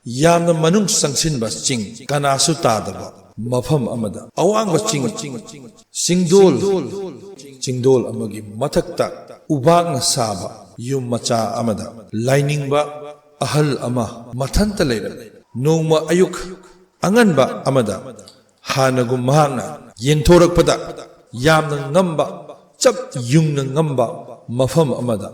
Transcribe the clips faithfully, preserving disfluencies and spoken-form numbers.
ꯌꯥꯝꯅ ꯃꯅꯨꯡ ꯆꯪꯁꯤꯟꯕ ꯆꯤꯡ, ꯀꯅꯥꯁꯨ ꯇꯥꯗꯕ ꯃꯐꯝ ꯑꯃꯗ, ꯑꯋꯥꯡꯕ ꯆꯤꯡ, ꯆꯤꯡꯗꯣꯜ, ꯆꯤꯡꯗꯣꯜ ꯑꯃꯒꯤ ꯃꯊꯛꯇ ꯎꯕꯥꯛꯅ ꯁꯥꯕ ꯌꯨꯝ ꯃꯆꯥ ꯑꯃꯗ ꯂꯥꯏꯅꯤꯡꯕ ꯑꯍꯜ ꯑꯃ ꯃꯊꯟꯇ ꯂꯩꯔꯝꯃꯤ꯫ ꯅꯣꯡꯃ ꯑꯌꯨꯛ ꯑꯉꯟꯕ ꯑꯃꯗ ꯍꯥꯟꯅꯒꯨꯝ ꯃꯍꯥꯛꯅ ꯌꯦꯡꯊꯣꯔꯛꯄꯗ, ꯌꯥꯝꯅ ꯉꯝꯕ, ꯆꯞ ꯌꯨꯡꯅ ꯉꯝꯕ ꯃꯐꯝ ꯑꯃꯗ,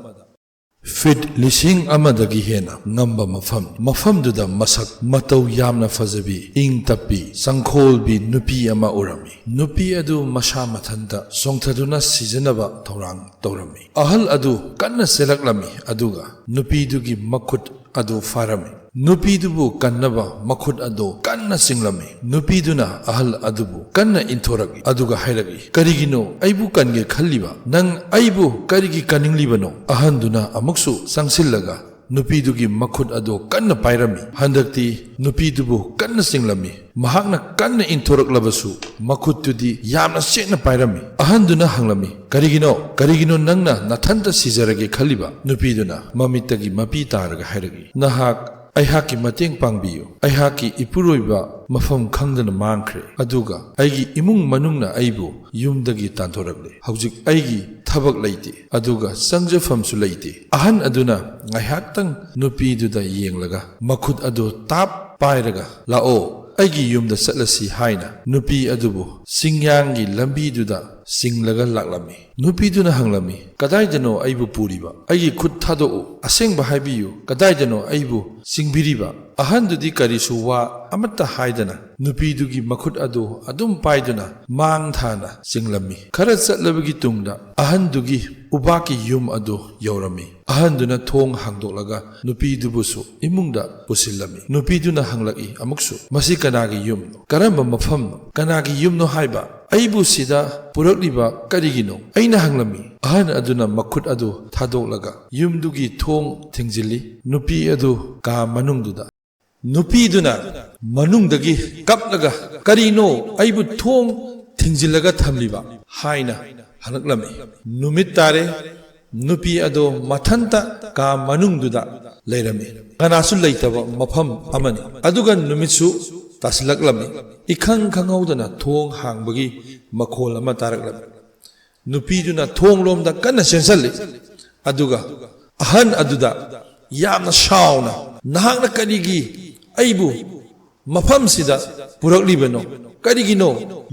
ꯐꯤꯠ ꯂꯤꯁꯤꯡ ꯑꯃꯗꯒꯤ ꯍꯦꯟꯅ ꯉꯝꯕ ꯃꯐꯝ, ꯃꯐꯝꯗꯨꯗ ꯃꯁꯛ ꯃꯇꯧ ꯌꯥꯝꯅ ꯐꯖꯕꯤ, ꯏꯪ ꯇꯞꯄꯤ, ꯆꯪꯈꯣꯜꯕꯤ ꯅꯨꯄꯤ ꯑꯃ ꯎꯔꯝꯃꯤ꯫ ꯅꯨꯄꯤ ꯑꯗꯨ ꯃꯁꯥ ꯃꯊꯟꯇ ꯆꯣꯡꯊꯗꯨꯅ ꯁꯤꯖꯅꯕ ꯊꯧꯔꯥꯡ ꯇꯧꯔꯝꯃꯤ꯫ ꯑꯍꯜ ꯑꯗꯨ ꯀꯟꯅ ꯆꯦꯜꯂꯛꯂꯝꯃꯤ, ꯑꯗꯨꯒ ꯅꯨꯄꯤꯗꯨꯒꯤ ꯃꯈꯨꯠ ꯑꯗꯨ ꯐꯥꯔꯝꯃꯤ꯫ ꯅꯨꯄꯤꯗꯨꯕꯨ ꯀꯟꯅꯕ ꯃꯈꯨꯠ ꯑꯗꯨ ꯀꯟꯅ ꯆꯤꯡꯂꯝꯃꯤ꯫ ꯅꯨꯄꯤꯗꯨꯅ ꯑꯍꯜ ꯑꯗꯨꯕꯨ ꯀꯟꯅ ꯏꯟꯊꯣꯔꯛꯏ, ꯑꯗꯨꯒ ꯍꯥꯏꯔꯛꯏ, "ꯀꯔꯤꯒꯤꯅꯣ ꯑꯩꯕꯨ ꯀꯟꯒꯦ ꯈꯜꯂꯤꯕ? ꯅꯪ ꯑꯩꯕꯨ ꯀꯔꯤꯒꯤ ꯀꯟꯅꯤꯡꯂꯤꯕꯅꯣ?" ꯑꯍꯟꯗꯨꯅ ꯑꯃꯨꯛꯁꯨ ꯆꯪꯁꯤꯜꯂꯒ ꯅꯨꯄꯤꯗꯨꯒꯤ ꯃꯈꯨꯠ ꯑꯗꯨ ꯀꯟꯅ ꯄꯥꯏꯔꯝꯃꯤ꯫ ꯍꯟꯗꯛꯇꯤ ꯅꯨꯄꯤꯗꯨꯕꯨ ꯀꯟꯅ ꯆꯤꯡꯂꯝꯃꯤ꯫ ꯃꯍꯥꯛꯅ ꯀꯟꯅ ꯏꯟꯊꯣꯔꯛꯂꯕꯁꯨ ꯃꯈꯨꯠꯇꯨꯗꯤ ꯌꯥꯝꯅ ꯆꯦꯠꯅ ꯄꯥꯏꯔꯝꯃꯤ꯫ ꯑꯍꯟꯗꯨꯅ ꯍꯪꯂꯝꯃꯤ, "ꯀꯔꯤꯒꯤꯅꯣ? ꯀꯔꯤꯒꯤꯅꯣ ꯅꯪꯅ ꯅꯊꯟꯇ ꯁꯤꯖꯔꯒꯦ ꯈꯜꯂꯤꯕ?" ꯅꯨꯄꯤꯗꯨꯅ ꯃꯃꯤꯠꯇꯒꯤ ꯃꯄꯤ ꯇꯥꯔꯒ ꯍꯥꯏꯔꯛꯏ, "ꯅꯍꯥꯛ ꯑꯩꯍꯥꯛꯀꯤ ꯃꯇꯦꯡ ꯄꯥꯡꯕꯤꯌꯨ꯫ ꯑꯩꯍꯥꯛꯀꯤ ꯏꯄꯨꯔꯣꯏꯕ ꯃꯐꯝ ꯈꯪꯗꯅ ꯃꯥꯡꯈ꯭ꯔꯦ, ꯑꯗꯨꯒ ꯑꯩꯒꯤ ꯏꯃꯨꯡ ꯃꯅꯨꯡꯅ ꯑꯩꯕꯨ ꯌꯨꯝꯗꯒꯤ ꯇꯥꯟꯊꯣꯔꯛꯂꯦ꯫ ꯍꯧꯖꯤꯛ ꯑꯩꯒꯤ ꯊꯕꯛ ꯂꯩꯇꯦ, ꯑꯗꯨꯒ ꯆꯪꯖꯐꯝꯁꯨ ꯂꯩꯇꯦ꯫" ꯑꯍꯟ ꯑꯗꯨꯅ ꯉꯥꯏꯍꯥꯛꯇꯪ ꯅꯨꯄꯤꯗꯨꯗ ꯌꯦꯡꯂꯒ ꯃꯈꯨꯠ ꯑꯗꯨ ꯇꯥꯞ ꯄꯥꯏꯔꯒ, "ꯂꯥꯛꯑꯣ, ꯑꯩꯒꯤ ꯌꯨꯝꯗ ꯆꯠꯂꯁꯤ" ꯍꯥꯏꯅ ꯅꯨꯄꯤ ꯑꯗꯨꯕꯨ ꯆꯤꯡꯌꯥꯡꯒꯤ ꯂꯝꯕꯤꯗꯨꯗ ꯆꯤꯡꯂꯒ ꯂꯥꯛꯂꯝꯃꯤ꯫ ꯅꯨꯄꯤꯗꯨꯅ ꯍꯪꯂꯝꯃꯤ, "ꯀꯗꯥꯏꯗꯅꯣ ꯑꯩꯕꯨ ꯄꯨꯔꯤꯕ? ꯑꯩꯒꯤ ꯈꯨꯠ ꯊꯥꯗꯣꯛꯎ꯫ ꯑꯁꯦꯡꯕ ꯍꯥꯏꯕꯤꯌꯨ, ꯀꯗꯥꯏꯗꯅꯣ ꯑꯩꯕꯨ ꯆꯤꯡꯕꯤꯔꯤꯕ?" ꯑꯍꯟꯗꯨꯗꯤ ꯀꯔꯤꯁꯨ ꯋꯥ ꯑꯃꯠꯇ ꯍꯥꯏꯗꯅ ꯅꯨꯄꯤꯗꯨꯒꯤ ꯃꯈꯨꯠ ꯑꯗꯨ ꯑꯗꯨꯝ ꯄꯥꯏꯗꯨꯅ ꯃꯥꯡ ꯊꯥꯅ ꯆꯤꯡꯂꯝꯃꯤ꯫ ꯈꯔ ꯆꯠꯂꯕꯒꯤ ꯇꯨꯡꯗ ꯑꯍꯟꯗꯨꯒꯤ ꯎꯕꯥꯛꯀꯤ ꯌꯨꯝ ꯑꯗꯨ ꯌꯧꯔꯝꯃꯤ꯫ ꯑꯍꯟꯗꯨꯅ ꯊꯣꯡ ꯍꯥꯡꯗꯣꯛꯂꯒ ꯅꯨꯄꯤꯗꯨꯕꯨꯁꯨ ꯏꯃꯨꯡꯗ ꯄꯨꯁꯤꯜꯂꯝꯃꯤ꯫ ꯅꯨꯄꯤꯗꯨꯅ ꯍꯪꯂꯛꯏ ꯑꯃꯨꯛꯁꯨ, "ꯃꯁꯤ ꯀꯅꯥꯒꯤ ꯌꯨꯝꯅꯣ? ꯀꯔꯝꯕ ꯃꯐꯝꯅꯣ? ꯀꯅꯥꯒꯤ ꯌꯨꯝꯅꯣ ꯍꯥꯏꯕ? ꯑꯩꯕꯨ ꯁꯤꯗ ꯄꯨꯔꯛꯂꯤꯕ ꯀꯔꯤꯒꯤꯅꯣ?" ꯑꯩꯅ ꯍꯪꯂꯝꯃꯤ꯫ ꯑꯍꯟ ꯑꯗꯨꯅ ꯃꯈꯨꯠ ꯑꯗꯨ ꯊꯥꯗꯣꯛꯂꯒ ꯌꯨꯝꯗꯨꯒꯤ ꯊꯣꯡ ꯊꯤꯡꯖꯤꯜꯂꯤ꯫ ꯅꯨꯄꯤ ꯑꯗꯨ ꯀꯥ ꯃꯅꯨꯡꯗꯨꯗ꯫ ꯅꯨꯄꯤꯗꯨꯅ ꯃꯅꯨꯡꯗꯒꯤ ꯀꯞꯂꯒ, "ꯀꯔꯤꯅꯣ ꯑꯩꯕꯨ ꯊꯣꯡ ꯊꯤꯡꯖꯤꯜꯂꯒ ꯊꯝꯂꯤꯕ?" ꯍꯥꯏꯅ ꯍꯪꯂꯛꯂꯝꯃꯤ꯫ ꯅꯨꯃꯤꯠ ꯇꯥꯔꯦ꯫ ꯅꯨꯄꯤ ꯑꯗꯣ ꯃꯊꯟꯇ ꯀꯥ ꯃꯅꯨꯡꯗꯨꯗ ꯂꯩꯔꯝꯃꯤ꯫ ꯀꯅꯥꯁꯨ ꯂꯩꯇꯕ ꯃꯐꯝ ꯑꯃꯅꯤ꯫ ꯑꯗꯨꯒ ꯅꯨꯃꯤꯠꯁꯨ ꯇꯥꯁꯤꯜꯂꯛꯂꯝꯃꯤ꯫ ꯏꯈꯪ ꯈꯪꯍꯧꯗꯅ ꯊꯣꯡ ꯍꯥꯡꯕꯒꯤ ꯃꯈꯣꯜ ꯑꯃ ꯇꯥꯔꯛꯂꯝꯃꯤ꯫ ꯅꯨꯄꯤꯗꯨꯅ ꯊꯣꯡꯂꯣꯝꯗ ꯀꯟꯅ ꯆꯦꯟꯁꯤꯜꯂꯤ꯫ ꯑꯗꯨꯒ ꯑꯍꯟ ꯑꯗꯨꯗ ꯌꯥꯝꯅ ꯁꯥꯎꯅ, "ꯅꯍꯥꯛꯅ ꯀꯔꯤꯒꯤ ꯑꯩꯕꯨ ꯃꯐꯝꯁꯤꯗ ꯄꯨꯔꯛꯂꯤꯕꯅꯣ? ꯀꯔꯤꯒꯤꯅꯣ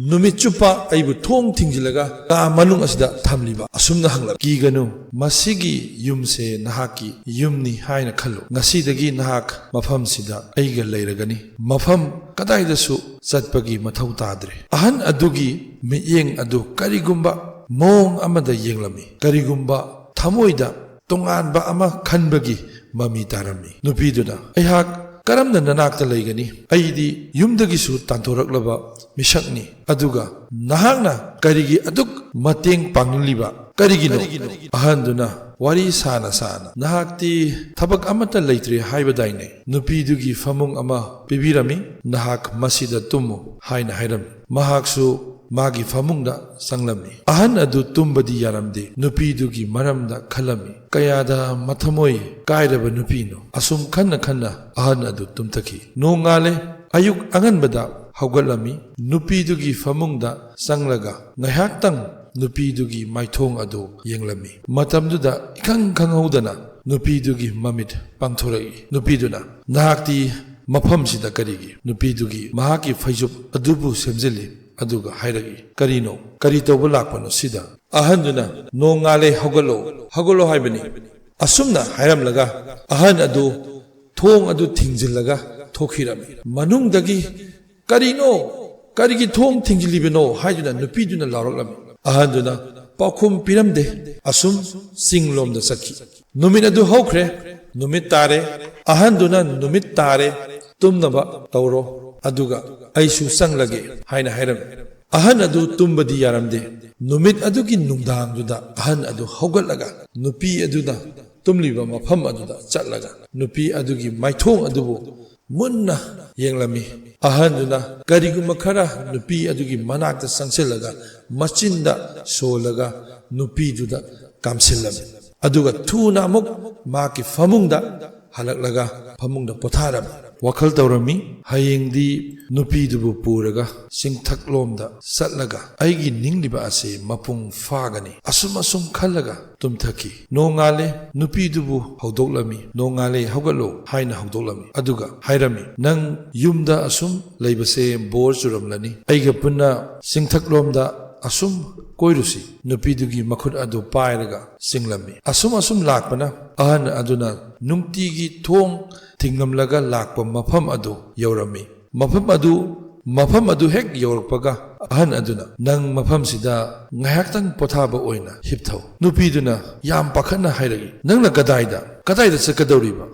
ꯅꯨꯃꯤꯠ ꯆꯨꯞꯄ ꯑꯩꯕꯨ ꯊꯣꯡ ꯊꯤꯡꯖꯤꯜꯂꯒ ꯀꯥ ꯃꯅꯨꯡ ꯑꯁꯤꯗ ꯊꯝꯂꯤꯕ?" ꯑꯁꯨꯝꯅ ꯍꯪꯂꯛ꯫ "ꯀꯤꯒꯅꯨ, ꯃꯁꯤꯒꯤ ꯌꯨꯝꯁꯦ ꯅꯍꯥꯛꯀꯤ ꯌꯨꯝꯅꯤ ꯍꯥꯏꯅ ꯈꯜꯂꯨ꯫ ꯉꯁꯤꯗꯒꯤ ꯅꯍꯥꯛ ꯃꯐꯝꯁꯤꯗ ꯑꯩꯒ ꯂꯩꯔꯒꯅꯤ꯫ ꯃꯐꯝ ꯀꯗꯥꯏꯗꯁꯨ ꯆꯠꯄꯒꯤ ꯃꯊꯧ ꯇꯥꯗ꯭ꯔꯦ꯫" ꯑꯍꯟ ꯑꯗꯨꯒꯤ ꯃꯤꯠꯌꯦꯡ ꯑꯗꯨ ꯀꯔꯤꯒꯨꯝꯕ ꯃꯑꯣꯡ ꯑꯃꯗ ꯌꯦꯡꯂꯝꯃꯤ꯫ ꯀꯔꯤꯒꯨꯝꯕ ꯊꯃꯣꯏꯗ ꯇꯣꯉꯥꯟꯕ ꯑꯃ ꯈꯟꯕꯒꯤ ꯃꯃꯤ ꯇꯥꯔꯝꯃꯤ꯫ ꯅꯨꯄꯤꯗꯨꯅ, "ꯑꯩꯍꯥꯛ ꯀꯔꯝꯅ ꯅꯅꯥꯛꯇ ꯂꯩꯒꯅꯤ? ꯑꯩꯗꯤ ꯌꯨꯝꯗꯒꯤꯁꯨ ꯇꯥꯟꯊꯣꯔꯛꯂꯕ ꯃꯤꯁꯛꯅꯤ꯫ ꯑꯗꯨꯒ ꯅꯍꯥꯛꯅ ꯀꯔꯤꯒꯤ ꯑꯗꯨꯛ ꯃꯇꯦꯡ ꯄꯥꯡꯂꯤꯕ? ꯀꯔꯤꯒꯤꯅꯣ?" ꯑꯍꯟꯗꯨꯅ ꯋꯥꯔꯤ ꯁꯥꯅ ꯁꯥꯅ, "ꯅꯍꯥꯛꯇꯤ ꯊꯕꯛ ꯑꯃꯠꯇ ꯂꯩꯇ꯭ꯔꯦ ꯍꯥꯏꯕꯗꯥꯏꯅꯦ?" ꯅꯨꯄꯤꯗꯨꯒꯤ ꯐꯃꯨꯡ ꯑꯃ ꯄꯤꯕꯤꯔꯝꯃꯤ꯫ "ꯅꯍꯥꯛ ꯃꯁꯤꯗ ꯇꯨꯝꯃꯨ" ꯍꯥꯏꯅ ꯍꯥꯏꯔꯝꯃꯤ꯫ ꯃꯍꯥꯛꯁꯨ ꯃꯥꯒꯤ ꯐꯃꯨꯡꯗ ꯆꯪꯂꯝꯃꯤ꯫ ꯑꯍꯟ ꯑꯗꯨ ꯇꯨꯝꯕꯗꯤ ꯌꯥꯔꯝꯗꯦ꯫ ꯅꯨꯄꯤꯗꯨꯒꯤ ꯃꯔꯝꯗ ꯈꯜꯂꯝꯃꯤ꯫ ꯀꯌꯥꯗ ꯃꯊꯃꯣꯏ ꯀꯥꯏꯔꯕ ꯅꯨꯄꯤꯅꯣ! ꯑꯁꯨꯝ ꯈꯟꯅ ꯈꯟꯅ ꯑꯍꯟ ꯑꯗꯨ ꯇꯨꯝꯊꯈꯤ꯫ ꯅꯣꯡꯉꯥꯜꯂꯦ꯫ ꯑꯌꯨꯛ ꯑꯉꯟꯕꯗ ꯍꯧꯒꯠꯂꯝꯃꯤ꯫ ꯅꯨꯄꯤꯗꯨꯒꯤ ꯐꯃꯨꯡꯗ ꯆꯪꯂꯒ ꯉꯥꯏꯍꯥꯛꯇꯪ ꯅꯨꯄꯤꯗꯨꯒꯤ ꯃꯥꯏꯊꯣꯡ ꯑꯗꯨ ꯌꯦꯡꯂꯝꯃꯤ꯫ ꯃꯇꯝꯗꯨꯗ ꯏꯈꯪ ꯈꯪꯍꯧꯗꯅ ꯅꯨꯄꯤꯗꯨꯒꯤ ꯃꯃꯤꯠ ꯄꯥꯡꯊꯣꯔꯛꯏ꯫ ꯅꯨꯄꯤꯗꯨꯅ, "ꯅꯍꯥꯛꯇꯤ ꯃꯐꯝꯁꯤꯗ ꯀꯔꯤꯒꯤ?" ꯅꯨꯄꯤꯗꯨꯒꯤ ꯃꯍꯥꯛꯀꯤ ꯐꯩꯖꯨꯞ ꯑꯗꯨꯕꯨ ꯁꯦꯝꯖꯤꯜꯂꯤ꯫ ꯑꯗꯨꯒ ꯍꯥꯏꯔꯛꯏ, "ꯀꯔꯤꯅꯣ? ꯀꯔꯤ ꯇꯧꯕ ꯂꯥꯛꯄꯅꯣ ꯁꯤꯗ?" ꯑꯍꯟꯗꯨꯅ, "ꯅꯣꯡꯉꯥꯜꯂꯦ, ꯍꯧꯒꯠꯂꯣ, ꯍꯧꯒꯠꯂꯣ ꯍꯥꯏꯕꯅꯤ꯫" ꯑꯁꯨꯝꯅ ꯍꯥꯏꯔꯝꯂꯒ ꯑꯍꯟ ꯑꯗꯨ ꯊꯣꯡ ꯑꯗꯨ ꯊꯤꯡꯖꯤꯜꯂꯒ ꯊꯣꯛꯈꯤꯔꯝꯃꯤ꯫ ꯃꯅꯨꯡꯗꯒꯤ, "ꯀꯔꯤꯅꯣ? ꯀꯔꯤꯒꯤ ꯊꯣꯡ ꯊꯤꯡꯖꯤꯜꯂꯤꯕꯅꯣ?" ꯍꯥꯏꯗꯨꯅ ꯅꯨꯄꯤꯗꯨꯅ ꯂꯥꯎꯔꯛꯂꯝꯃꯤ꯫ ꯑꯍꯟꯗꯨꯅ ꯄꯥꯎꯈꯨꯝ ꯄꯤꯔꯝꯗꯦ꯫ ꯑꯁꯨꯝ ꯆꯤꯡꯂꯣꯝꯗ ꯆꯠꯈꯤ꯫ ꯅꯨꯃꯤꯠ ꯑꯗꯨ ꯍꯧꯈ꯭ꯔꯦ꯫ ꯅꯨꯃꯤꯠ ꯇꯥꯔꯦ꯫ ꯑꯍꯟꯗꯨꯅ, "ꯅꯨꯃꯤꯠ ꯇꯥꯔꯦ, ꯇꯨꯝꯅꯕ ꯇꯧꯔꯣ, ꯑꯗꯨꯒ ꯑꯩꯁꯨ ꯆꯪꯂꯒꯦ" ꯍꯥꯏꯅ ꯍꯥꯏꯔꯝꯃꯤ꯫ ꯑꯍꯟ ꯑꯗꯨ ꯇꯨꯝꯕꯗꯤ ꯌꯥꯔꯝꯗꯦ꯫ ꯅꯨꯃꯤꯠ ꯑꯗꯨꯒꯤ ꯅꯨꯡꯗꯥꯡꯗꯨꯗ ꯑꯍꯟ ꯑꯗꯨ ꯍꯧꯒꯠꯂꯒ ꯅꯨꯄꯤ ꯑꯗꯨꯅ ꯇꯨꯝꯂꯤꯕ ꯃꯐꯝ ꯑꯗꯨꯗ ꯆꯠꯂꯒ ꯅꯨꯄꯤ ꯑꯗꯨꯒꯤ ꯃꯥꯏꯊꯣꯡ ꯑꯗꯨꯕꯨ ꯃꯨꯟꯅ ꯌꯦꯡꯂꯝꯃꯤ꯫ ꯑꯍꯟꯗꯨꯅ ꯀꯔꯤꯒꯨꯝꯕ ꯈꯔ ꯅꯨꯄꯤ ꯑꯗꯨꯒꯤ ꯃꯅꯥꯛꯇ ꯆꯪꯁꯤꯜꯂꯒ ꯃꯆꯤꯟꯗ ꯁꯣꯜꯂꯒ ꯅꯨꯄꯤꯗꯨꯗ ꯀꯥꯝꯁꯤꯜꯂꯝꯃꯤ꯫ ꯑꯗꯨꯒ ꯊꯨꯅ ꯑꯃꯨꯛ ꯃꯍꯥꯛꯀꯤ ꯐꯃꯨꯡꯗ ꯍꯜꯂꯛꯂꯒ ꯐꯃꯨꯡꯗ ꯄꯣꯊꯥꯔꯝꯃꯤ꯫ ꯋꯥꯈꯜ ꯇꯧꯔꯝꯃꯤ, ꯍꯌꯦꯡꯗꯤ ꯅꯨꯄꯤꯗꯨꯕꯨ ꯄꯨꯔꯒ ꯆꯤꯡꯊꯛꯂꯣꯝꯗ ꯆꯠꯂꯒ ꯑꯩꯒꯤ ꯅꯤꯡꯂꯤꯕ ꯑꯁꯤ ꯃꯄꯨꯡ ꯐꯥꯒꯅꯤ꯫ ꯑꯁꯨꯝ ꯑꯁꯨꯝ ꯈꯜꯂꯒ ꯇꯨꯝꯊꯈꯤ꯫ ꯅꯣꯡꯉꯥꯜꯂꯦ, ꯅꯨꯄꯤꯗꯨꯕꯨ ꯍꯧꯗꯣꯛꯂꯝꯃꯤ꯫ "ꯅꯣꯡꯉꯥꯜꯂꯦ, ꯍꯧꯒꯠꯂꯣ" ꯍꯥꯏꯅ ꯍꯧꯗꯣꯛꯂꯝꯃꯤ꯫ ꯑꯗꯨꯒ ꯍꯥꯏꯔꯝꯃꯤ, "ꯅꯪ ꯌꯨꯝꯗ ꯑꯁꯨꯝ ꯂꯩꯕꯁꯦ ꯕꯣꯔ ꯆꯨꯔꯝꯂꯅꯤ꯫ ꯑꯩꯒ ꯄꯨꯟꯅ ꯆꯤꯡꯊꯛꯂꯣꯝꯗ ꯑꯁꯨꯝ ꯀꯣꯏꯔꯨꯁꯤ"꯫ ꯅꯨꯄꯤꯗꯨꯒꯤ ꯃꯈꯨꯠ ꯑꯗꯨ ꯄꯥꯏꯔꯒ ꯆꯤꯡꯂꯝꯃꯤ꯫ ꯑꯁꯨꯝ ꯑꯁꯨꯝ ꯂꯥꯛꯄꯅ ꯑꯍꯟ ꯑꯗꯨꯅ ꯅꯨꯡꯇꯤꯒꯤ ꯊꯣꯡ ꯊꯤꯡꯂꯝꯂꯒ ꯂꯥꯛꯄ ꯃꯐꯝ ꯑꯗꯨ ꯌꯧꯔꯝꯃꯤ꯫ ꯃꯐꯝ ꯑꯗꯨ, ꯃꯐꯝ ꯑꯗꯨ ꯍꯦꯛ ꯌꯧꯔꯛꯄꯒ ꯑꯍꯟ ꯑꯗꯨꯅ, "ꯅꯪ ꯃꯐꯝꯁꯤꯗ ꯉꯥꯏꯍꯥꯛꯇꯪ ꯄꯣꯊꯥꯕ ꯑꯣꯏꯅ ꯍꯤꯞꯊꯧ"꯫ ꯅꯨꯄꯤꯗꯨꯅ ꯌꯥꯝ ꯄꯥꯈꯠꯅ ꯍꯥꯏꯔꯛꯏ, "ꯅꯪꯅ ꯀꯗꯥꯏꯗ, ꯀꯗꯥꯏꯗ ꯆꯠꯀꯗꯧꯔꯤꯕ?